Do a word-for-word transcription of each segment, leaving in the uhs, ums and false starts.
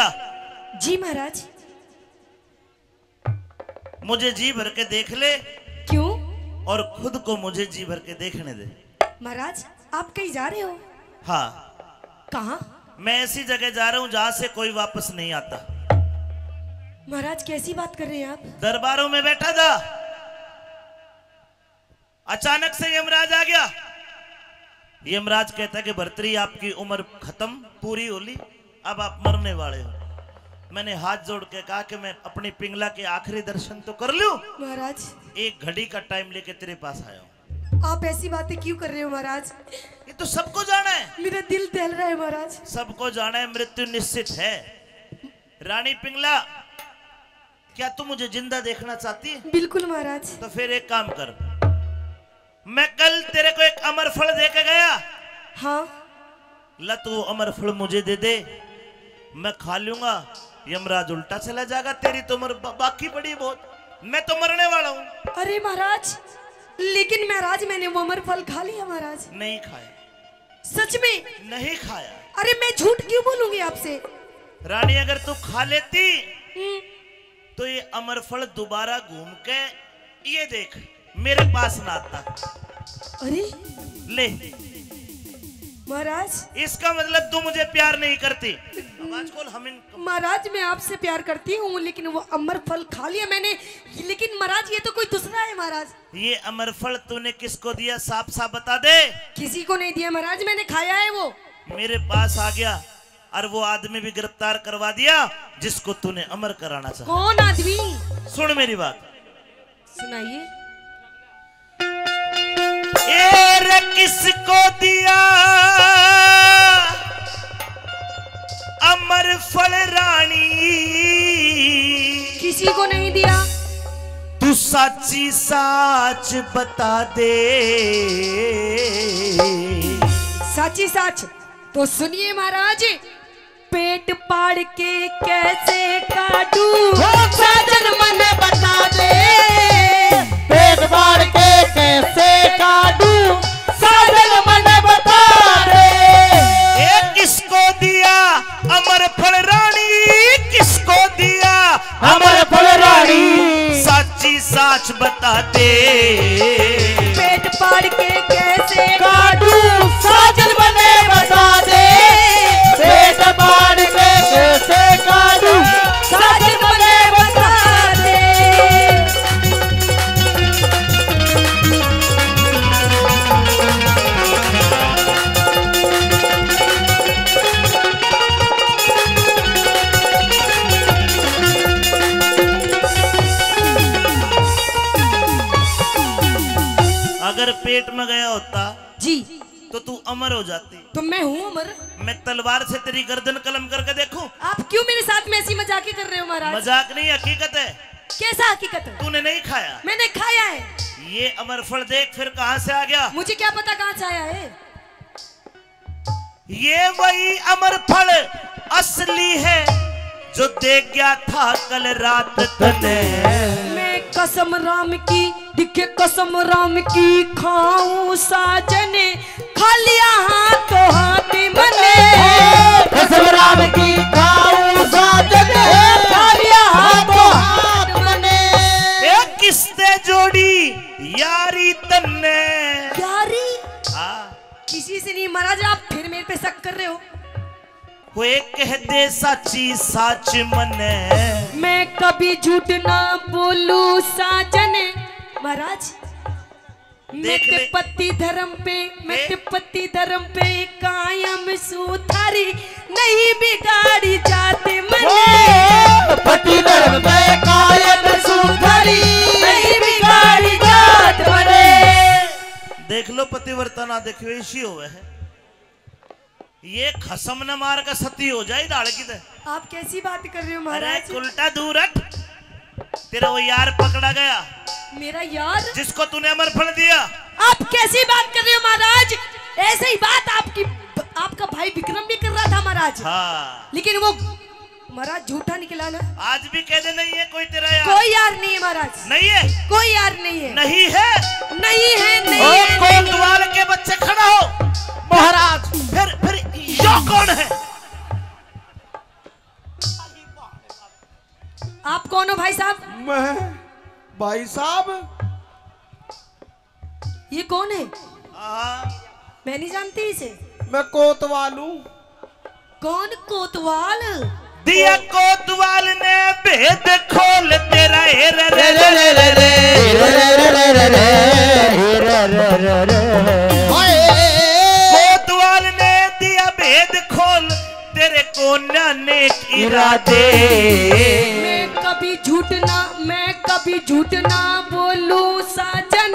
जी महाराज। मुझे जी भर के देख ले। क्यों? और खुद को मुझे जी भर के देखने दे। महाराज, आप कहीं जा रहे हो? हाँ। कहाँ? मैं ऐसी जगह जा रहा हूँ जहाँ से कोई वापस नहीं आता। महाराज, कैसी बात कर रहे हैं आप? दरबारों में बैठा था, अचानक से यमराज आ गया। यमराज कहता है कि भर्तरी, आपकी उम्र खत्म, पूरी हो ली, अब आप मरने वाले हो। मैंने हाथ जोड़ के कहा कि मैं अपनी पिंगला के आखिरी दर्शन तो कर लूं। महाराज। एक घड़ी का टाइम लेके तेरे पास आया हूं। आप ऐसी बातें क्यों कर रहे हो महाराज? ये तो सबको जाना है। मेरा दिल दहल रहा है महाराज। सबको जाना है, मृत्यु निश्चित है। रानी पिंगला, क्या तू मुझे जिंदा देखना चाहती है? बिल्कुल महाराज। तो फिर एक काम कर, मैं कल तेरे को एक अमर फल दे के गया। हाँ। ला, तू अमर फल मुझे दे दे, मैं खा लूंगा। यमराज उल्टा चला जाएगा, तेरी तो उम्र बा-, बाकी पड़ी बहुत, मैं तो मरने वाला हूँ। अरे महाराज, लेकिन महाराज, मैंने वो अमर फल खा लिया महाराज। नहीं खाया। सच में? नहीं खाया। अरे, मैं झूठ क्यों बोलूंगी आपसे? रानी, अगर तू खा लेती, हम्म। तो ये अमर फल दोबारा घूम के, ये देख, मेरे पास ना आता। अरे, ले। महाराज। इसका मतलब तू मुझे प्यार नहीं करती। आवाज खोल, हम इन महाराज, मैं आपसे प्यार करती हूँ, लेकिन वो अमर फल खा लिया मैंने। लेकिन महाराज, ये तो कोई दूसरा है महाराज। ये अमर फल तूने किसको दिया, साफ साफ बता दे। किसी को नहीं दिया महाराज, मैंने खाया है वो। मेरे पास आ गया और वो आदमी भी गिरफ्तार करवा दिया जिसको तूने अमर कराना चाहा। कौन आदमी? सुन मेरी बात। सुनाइए। ए रे, किसको दिया अमर फल रानी? किसी को नहीं दिया। तू साची साच बता दे। साची साच। तो सुनिए महाराज, पेट पाड़ के कैसे काटू, ओ साजन मने बता दे। पेट पाड़ के कैसे काटू, साजन मने बता दे। ए, किसको दिया अमर फल रानी, किसको दिया अमर फल रानी? साची साच बता दे। पेट पाड़ के कैसे काटू, साजन मने बता दे। पेट पाड़ के कैसे काटू, साजन मने बता दे। अगर पेट में गया होता जी, तो तू अमर हो जाती। तो मैं हूँ अमर। मैं तलवार से तेरी गर्दन कलम करके देखूं? आप क्यों मेरे साथ में ऐसी मजाक कर रहे हो महाराज? मजाक नहीं, हकीकत है। कैसा हकीकत है? तूने नहीं खाया। मैंने खाया है। ये अमर फल देख, फिर कहां से आ गया? मुझे क्या पता कहां से आया है। ये वही अमर फल असली है जो दे गया था कल रात तने। मैं कसम राम की, दिखे कसम राम की खाऊं साजन, खालिया हाथों हाथ मने। कसम राम की खाऊं साजन, खालिया हाथों हाथ मने। ए, किसते जोड़ी यारी तन्ने? यारी? हाँ। किसी से नहीं महाराज, आप फिर मेरे पे शक कर रहे हो। वे कह दे साची साच मने। मैं कभी झूठ ना बोलूं साजन। महाराज, मैं देख ले। तिब्बती धर्म पे, मैं ए? तिब्बती धर्म पे कायम सूं थारी, नहीं बिगाड़ी जात मने। ओ, तिब्बती धर्म पे कायम सूं थारी, नहीं बिगाड़ी जात मने। देख लो पतिव्रता ना देखियो, इसी होवे है। ये खसम न मार के सती हो जाए, धाड़ की ते। आप कैसी बात कर रहे हो अरे महाराज? उल्टा दूर हट, तेरा वो यार पकड़ा गया। मेरा यार? जिसको तूने अमर फल दिया। आप कैसी बात कर रहे हो महाराज? ऐसे ही बात आपकी, आपका भाई विक्रम भी कर रहा था महाराज। हाँ। लेकिन वो महाराज झूठा निकला ना। आज भी कह दे, नहीं है कोई तेरा यार। कोई यार नहीं है महाराज। नहीं है। कोई यार नहीं है। नहीं है। नहीं है, नहीं ओ, है, कोतवाल के बच्चे खड़ा हो। महाराज, फिर, फिर यो कौन है? आप कौन हो भाई साहब? मैं, भाई साहब। ये कौन है? हाँ। मैं नहीं जानती इसे। मैं कोतवाल हूँ। कौन कोतवाल? दिया कोतवाल ने भेद खोल तेरा, ए रे रे रे रे रे। हाय। कोतवाल ने दिया भेद खोल, तेरे कोन्या नेक इरादे। मैं कभी झूठ ना, मैं कभी झूठ ना बोलूं साजन,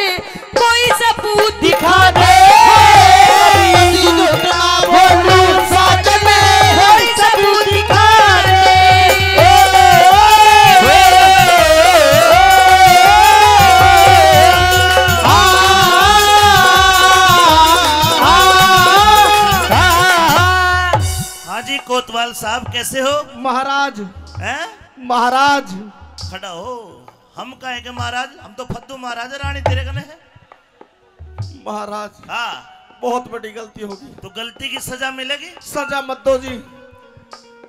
कोई सबूत दिखा दे। कभी झूठ ना बोलूं साजन, कोई सबूत दिखा दे। हाँ जी, कोतवाल साहब, कैसे हो? महाराज। हैं? महाराज। खड़ा हो। हम काहे के महाराज? हम तो फद्दू महाराज है, रानी तेरे कने है। महाराज। हाँ। बहुत बड़ी गलती होगी। तो गलती की सजा मिलेगी। सजा मत दो जी।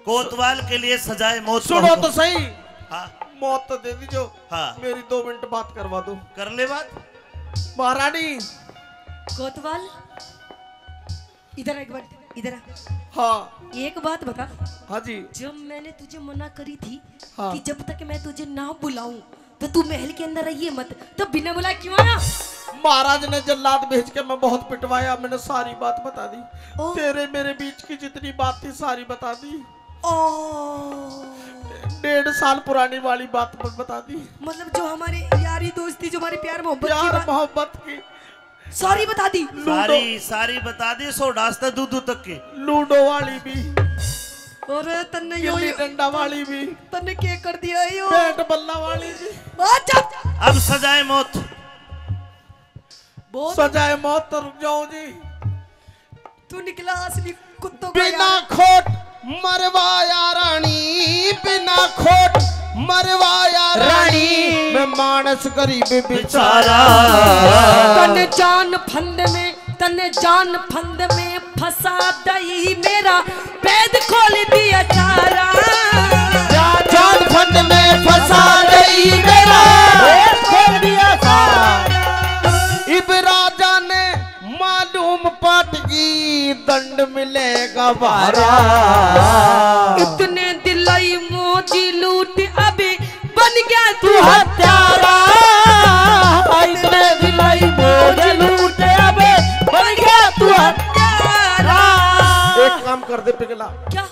कोतवाल के लिए सजाए मौत का सुनो हुक्म। तो सही। हाँ। मौत तो दे दीजो। हाँ। मेरी दो मिनट बात करवा दो। कर ले बात। महारानी। कोतवाल, इधर एक बार, इधर आ। हाँ। एक बात बता। हाँ जी। जब मैंने तुझे मना करी थी हाँ। कि जब तक मैं तुझे ना बुलाऊं तो तू महल के अंदर आइए मत, तो बिना बुलाए क्यों आया? महाराज ने जल्लाद भेज के मैं बहुत पिटवाया, मैंने सारी बात बता दी। ओ। तेरे मेरे बीच की जितनी बात थी, सारी बता दी। ओ। डेढ़ साल पुरानी वाली बात ब-, बता दी। मतलब, जो हमारे यारी दोस्ती, जो हमारी प्यार मोहब्बत की यार बात मोहब्बत की। सारी बता दी। लूडो। सारी, सारी बता दी, सौ डास तक, दू दू तक की। लूडो वाली भी। और तन्ने यो, गिल्ली यो, डंडा वाली भी। तन्ने के कर दिया यो? बैट बल्ला वाली भी। आ, चुप। अब सजाए मौत। बहुत। सजाए मौत तो रुक जाओ जी। तू निकला असली कुत्तों का बिना यार। खोट मरवाया रानी, बिना खोट मरवाया रानी। रानी। मैं मानस गरीब बेचारा। तन जान फंद में, तन जान फंद में फंसा दई मेरा, भेद खोल दिया सारा। जान फंद में फंसा दई मेरा, भेद खोल दिया सारा। इब राजा ने मालूम पाटगी दंड मिलेगा भारा। इतने दिलाई मौजी लूट अभी बन गया तू हत्यारा। इतने दिलाई मौजी लूट अभी बन गया तू हत्यारा। एक काम कर दे पिघला। क्या?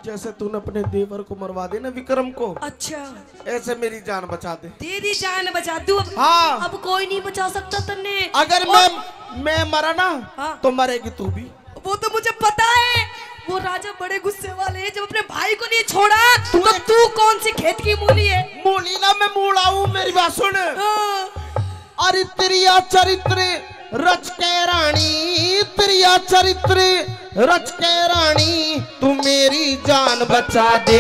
जैसे तूने अपने देवर को मरवा दे ना, विक्रम को। अच्छा। ऐसे मेरी जान बचा दे। तेरी जान बचा दूं अब? हाँ। अब कोई नहीं बचा सकता तन्ने। अगर और मैं, मैं मरा ना, हाँ। तो मरेगी तू भी। वो तो मुझे पता है, वो राजा बड़े गुस्से वाले हैं। जब अपने भाई को नहीं छोड़ा, तू तो एक तू कौन सी खेत की मूली है? मूली ना, मैं मूला हूँ, मेरी बात सुन। हाँ। अरे तेरिया चरित्र रच के रानी, तेरिया चरित्र रच के रानी, तू मेरी जान बचा दे।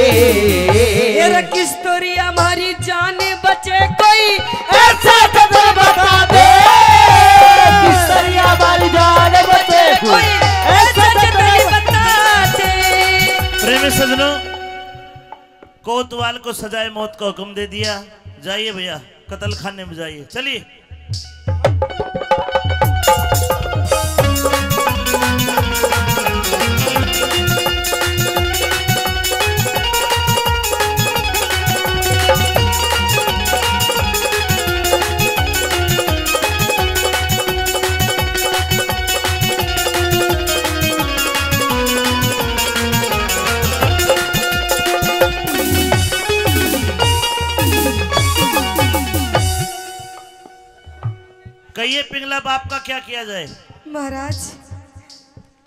तेरा किस तोरी हमारी जान बचे कोई ऐसा जतन बता दे। किस तोरी हमारी जान बचे कोई ऐसा जतन बता दे। प्रेमी सजनों, कोतवाल को सजाए मौत का हुक्म दे दिया। जाइए भैया, कत्ल खाने में जाइए। चलिए। कहिए पिंगला बाप का क्या किया जाए? महाराज,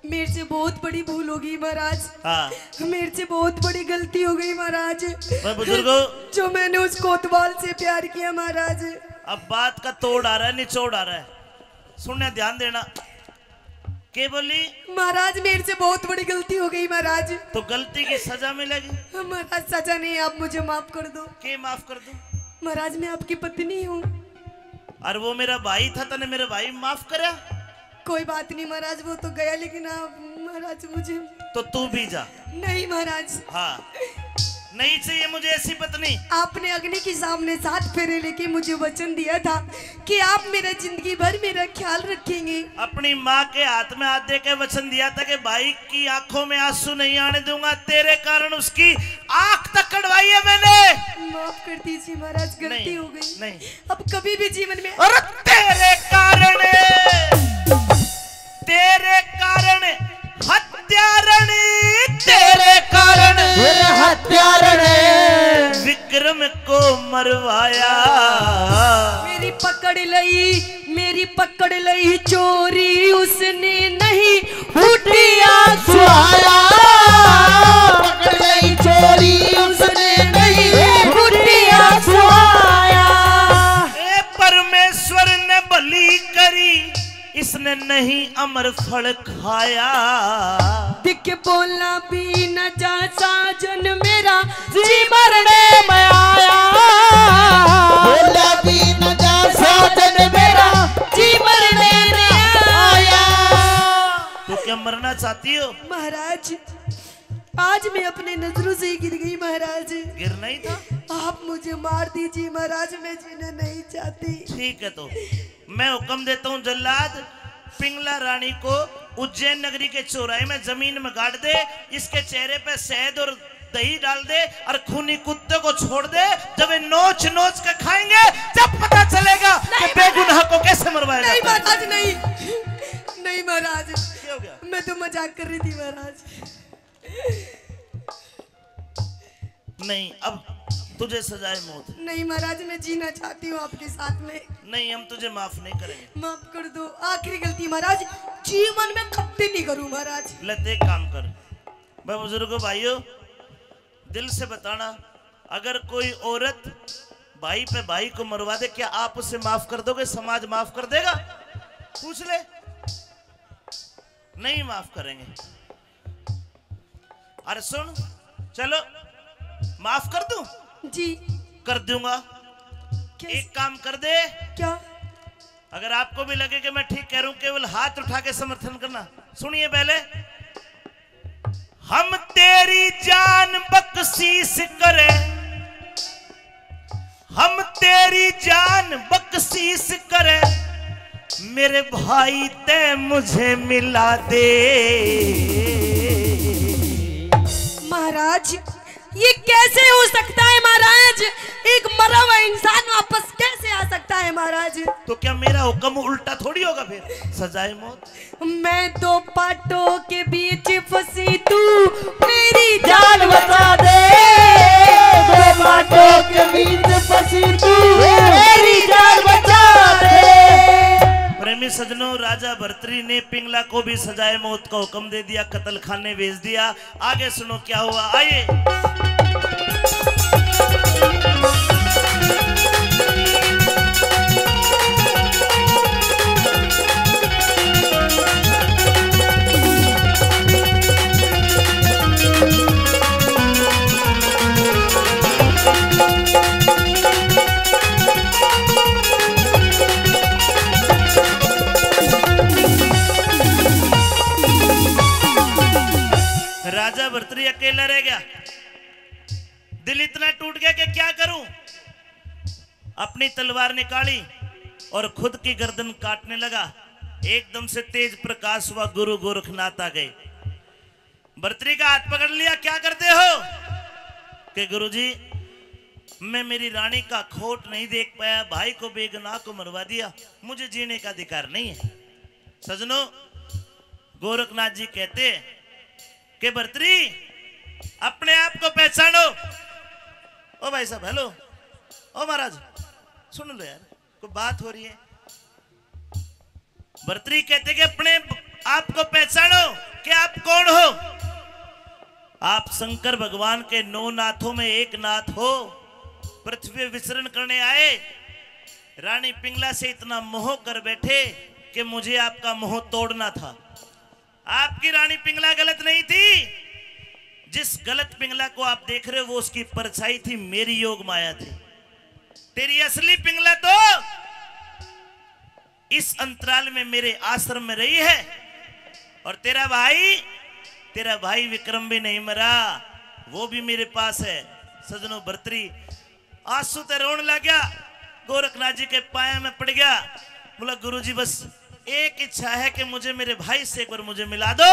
मेरे से बहुत बड़ी भूल हो गई महाराज। हाँ। मेरे से बहुत बड़ी गलती हो गई महाराज। भाई बुजुर्गो। जो मैंने उस कोतवाल से प्यार किया महाराज। अब बात का तोड़ आ रहा है, निचोड़ आ रहा है। सुनने ध्यान देना। के बोली? महाराज, मेरे से बहुत बड़ी गलती हो गई महाराज। तो गलती की सजा मिलेगी। महाराज, सजा नहीं, आप मुझे माफ कर दो। के माफ कर दूं? महाराज, मैं आपकी पत्नी हूँ। और वो मेरा भाई था, तने मेरे भाई माफ करया? कोई बात नहीं महाराज, वो तो गया, लेकिन आप महाराज मुझे तो तू भी जा। नहीं महाराज। हाँ। नहीं चाहिए मुझे ऐसी पत्नी। आपने अग्नि के सामने सात फेरे लेके मुझे वचन दिया था कि आप मेरा जिंदगी भर मेरा ख्याल रखेंगे। अपनी माँ के हाथ में हाथ दे के वचन दिया था कि भाई की आंखों में आंसू नहीं आने दूंगा। तेरे कारण उसकी आंख तक कढ़वाई है मैंने। माफ कर दीजिए महाराज, गलती नहीं, हो गई। नहीं। अब कभी भी जीवन में। और तेरे कारण, तेरे कारण हत्यारणी, तेरे कारण। मेरे हत्यारणी। विक्रम को मरवाया। मेरी पकड़ लई, मेरी पकड़ लई चोरी उसने नहीं, फुटिया सुहाया। पकड़ लई चोरी उसने नहीं, फुटिया सुहाया। ए परमेश्वर ने भली करी, इसने नहीं अमर फल खाया। दिख बोला भी न जा साजन मेरा, जी मरने में आया। बोला भी न जा साजन मेरा, जी मरने में आया। तो क्या मरना चाहती हो? महाराज, आज मैं अपने नजरों से ही गिर गई महाराज। गिरना ही था। आप मुझे मार दीजिए महाराज, मैं जीना नहीं चाहती। ठीक है, तो मैं हुक्म देता हूँ जल्लाद, पिंगला रानी को उज्जैन नगरी के चौराहे में जमीन में गाड़ दे, इसके चेहरे पे शहद और दही डाल दे और खूनी कुत्ते को छोड़ दे। जब ये नोच नोच के खाएंगे, जब पता चलेगा कि नहीं महाराज। बेगुनाह को कैसे मरवाया नहीं जाता है। महाराज, नहीं, नहीं महाराज, क्या हो गया? मैं तो मजाक कर रही थी महाराज। नहीं, अब तुझे सजाए मौत। नहीं महाराज, मैं जीना चाहती हूँ आपके साथ में। नहीं, हम तुझे माफ नहीं करेंगे। माफ कर दो, आखिरी गलती महाराज, जीवन में कभी नहीं करूँ महाराज। ले, तो एक काम कर, मैं बुजुर्गों, भाइयों, दिल से बताना, अगर कोई औरत भाई पे भाई को मरवा दे, क्या आप उसे माफ कर दोगे? समाज माफ कर देगा? पूछ ले, नहीं माफ करेंगे। अरे सुन, चलो, माफ कर दूं? जी। कर दूंगा। क्या? एक काम कर दे। क्या? अगर आपको भी लगे कि मैं ठीक कह रहा हूं, केवल हाथ उठा के समर्थन करना। सुनिए पहले, हम तेरी जान बख्शीश करें, हम तेरी जान बख्शीश करें, मेरे भाई तै मुझे मिला दे। महाराज, ये कैसे हो सकता है महाराज? एक मरा हुआ इंसान वापस कैसे आ सकता है महाराज? तो क्या मेरा हुक्म उल्टा थोड़ी होगा फिर? सजाए मौत। मैं दो पाटों के बीच फंसी, तू मेरी जान बचा दे। दो पाटों के बीच फंसी, तू मेरी जान बचा दे। प्रेमी सजनों, राजा भर्तरी ने पिंगला को भी सजाए मौत का हुक्म दे दिया, कत्ल खाने भेज दिया। आगे सुनो क्या हुआ, आइए। राजा भर्तरी अकेला रह गया। दिल इतना टूट गया कि क्या करूं। अपनी तलवार निकाली और खुद की गर्दन काटने लगा। एकदम से तेज प्रकाश हुआ, गुरु गोरखनाथ आ गए। भर्तरी का हाथ पकड़ लिया, क्या करते हो? कि गुरुजी, मैं मेरी रानी का खोट नहीं देख पाया, भाई को बेगुनाह को मरवा दिया, मुझे जीने का अधिकार नहीं है। सजनों, गोरखनाथ जी कहते हैं कि भर्तरी, अपने आप को पहचानो। ओ भाई साहब, हेलो, ओ महाराज, सुन लो यार, कोई बात हो रही है। भर्तरी कहते कि अपने आप को पहचानो कि आप कौन हो। आप शंकर भगवान के नौ नाथों में एक नाथ हो, पृथ्वी पे विचरण करने आए। रानी पिंगला से इतना मोह कर बैठे कि मुझे आपका मोह तोड़ना था। आपकी रानी पिंगला गलत नहीं थी, जिस गलत पिंगला को आप देख रहे हो, वो उसकी परछाई थी, मेरी योग माया थी। तेरी असली पिंगला तो इस अंतराल में मेरे आश्रम में रही है। और तेरा भाई, तेरा भाई विक्रम भी नहीं मरा, वो भी मेरे पास है। सजनो, भरतरी आंसू ते रोन लग गया, गोरखनाथ जी के पाया में पड़ गया। बोला, "गुरु जी, बस एक इच्छा है कि मुझे मेरे भाई से एक बार मुझे मिला दो।"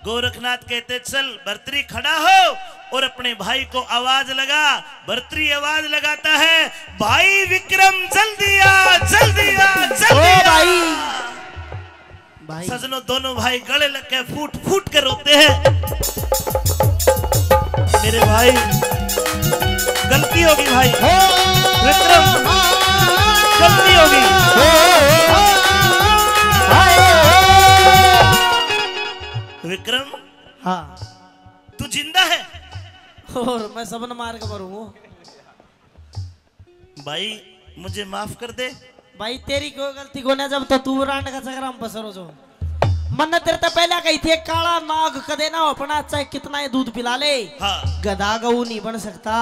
गोरखनाथ कहते, "चल भरतरी, खड़ा हो और अपने भाई को आवाज लगा।" भरतरी आवाज लगाता है, "भाई विक्रम, जल्दी आ, जल्दी आ, जल्दी ओ आ।" भाई। भाई। सजनों, दोनों भाई गले लग के फूट फूट के रोते हैं। मेरे भाई, गलती होगी भाई। विक्रम, गलती होगी। विक्रम, हाँ। तू जिंदा है? और मैं सबन मार के मरूंगा। भाई, मुझे माफ कर दे। भाई, तेरी कोई गलती कोन्या, जब तो तू रांड का चक्कर में फंस रहो जो। मन्ने तेरे ते पहले कही थी, काला नाग कदे ना हो अपना, चाहे कितना ही दूध पिला ले, हाँ। गधा गऊ नहीं बन सकता,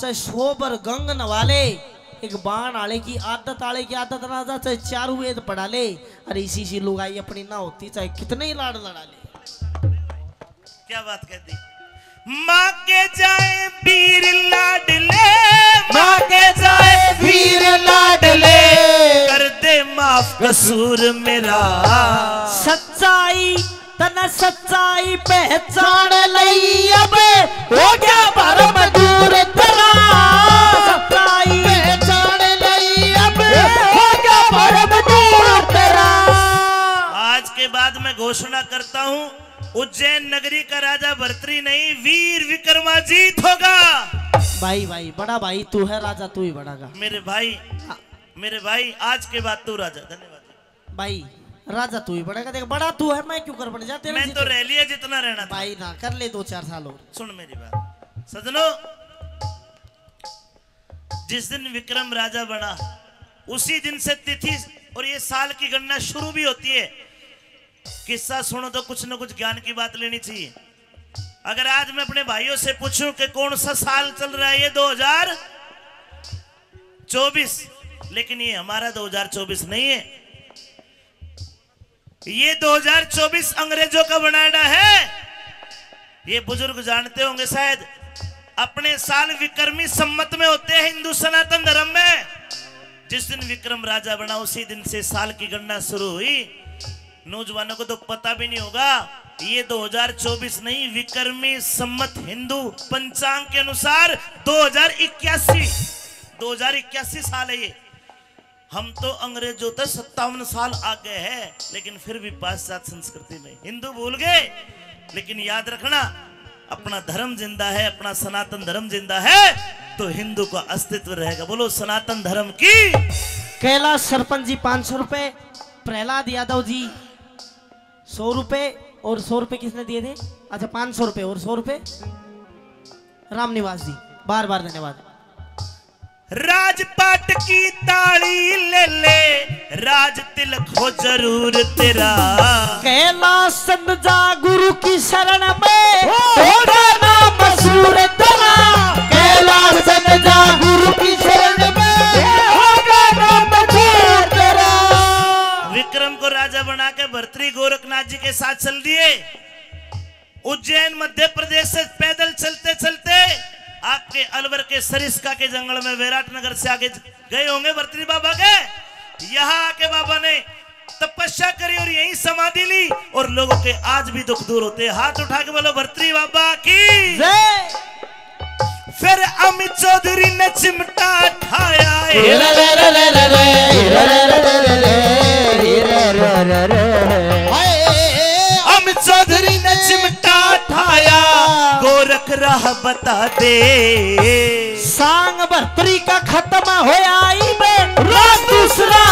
चाहे सौ बार गंग नवा ले। एक बाण आले की आदत, आले की आदत ना जा, चाहे चार वेद पढ़ा ले, अरे इसी सी लुगाई अपनी ना होती, चाहे कितने ही लाड लड़ा ले। क्या बात कह दी। माँ के जाए वीर लाडले, माँ के जाए वीर लाडले, कर दे माफ कसूर मेरा। सच्चाई, तने सच्चाई पहचान लई अब, हो गया भरम दूर तेरा। सच्चाई पहचान लई अब, हो गया भरम दूर तेरा। आज के बाद मैं घोषणा करता हूँ, उज्जैन नगरी का राजा भरतरी नहीं, वीर विक्रमाजीत होगा। भाई, भाई, बड़ा भाई तू है, राजा तू ही बनेगा। मेरे भाई, हाँ। मेरे भाई, आज के बाद तू राजा। धन्यवाद जी। भाई, राजा तू ही बनेगा। देख, बड़ा तू है, मैं क्यों कर बन जा, तेरे मैं जीते। तो रह लिया जितना रहना था। भाई ना, कर ले दो चार साल और। सुन मेरी बात सजनों, जिस दिन विक्रम राजा बना, उसी दिन से तिथि और ये साल की गणना शुरू भी होती है। किस्सा सुनो तो कुछ न कुछ ज्ञान की बात लेनी चाहिए। अगर आज मैं अपने भाइयों से पूछूं कि कौन सा साल चल रहा है, ये दो हज़ार चौबीस, लेकिन ये हमारा दो हज़ार चौबीस नहीं है, ये दो हज़ार चौबीस अंग्रेजों का बनाया है। ये बुजुर्ग जानते होंगे शायद, अपने साल विक्रमी संवत में होते हैं हिंदू सनातन धर्म में। जिस दिन विक्रम राजा बना, उसी दिन से साल की गणना शुरू हुई। नौजवानों को तो पता भी नहीं होगा, ये दो हज़ार चौबीस नहीं, विक्रमी संवत हिंदू पंचांग के अनुसार दो हज़ार इक्यासी, दो हज़ार इक्यासी साल है ये। हम तो अंग्रेजों तक सत्तावन साल आगे है, लेकिन फिर भी पाश्चात्य संस्कृति में हिंदू भूल गए। लेकिन याद रखना, अपना धर्म जिंदा है, अपना सनातन धर्म जिंदा है, तो हिंदू का अस्तित्व रहेगा। बोलो सनातन धर्म की। कैलाश सरपंच जी पाँच सौ रुपए, प्रहलाद यादव जी सौ रुपए, और सौ रुपए किसने दिए थे? अच्छा, पाँच सौ रुपए और सौ रुपए रामनिवास जी, बार बार धन्यवाद। राजपाट की ताली ले ले, राज तिलक हो जरूर तेरा। कैलाश चंद जा गुरु की शरण में, होगा नाम मशहूर तेरा। कैलाश चंद जा गुरु की शरण में, होगा नाम मशहूर तेरा। विक्रम को राजा बना के भरतरी गोरखनाथ जी के साथ चल दिए। उज्जैन, मध्य प्रदेश से पैदल चलते चलते आपके अलवर के सरिस्का के जंगल में, विराटनगर से आगे गए होंगे भरतरी बाबा के। यहाँ आके बाबा ने तपस्या करी और यहीं समाधि ली, और लोगों के आज भी दुख दूर होते हैं। हाथ उठा के बोलो भरतरी बाबा की जय। फिर अमित चौधरी ने चिमटा ठाया है। अमित चौधरी ने चिमटा ठाया, गोरख राह बता दे। सांग भरतरी का खत्म होया इब, राह दूसरा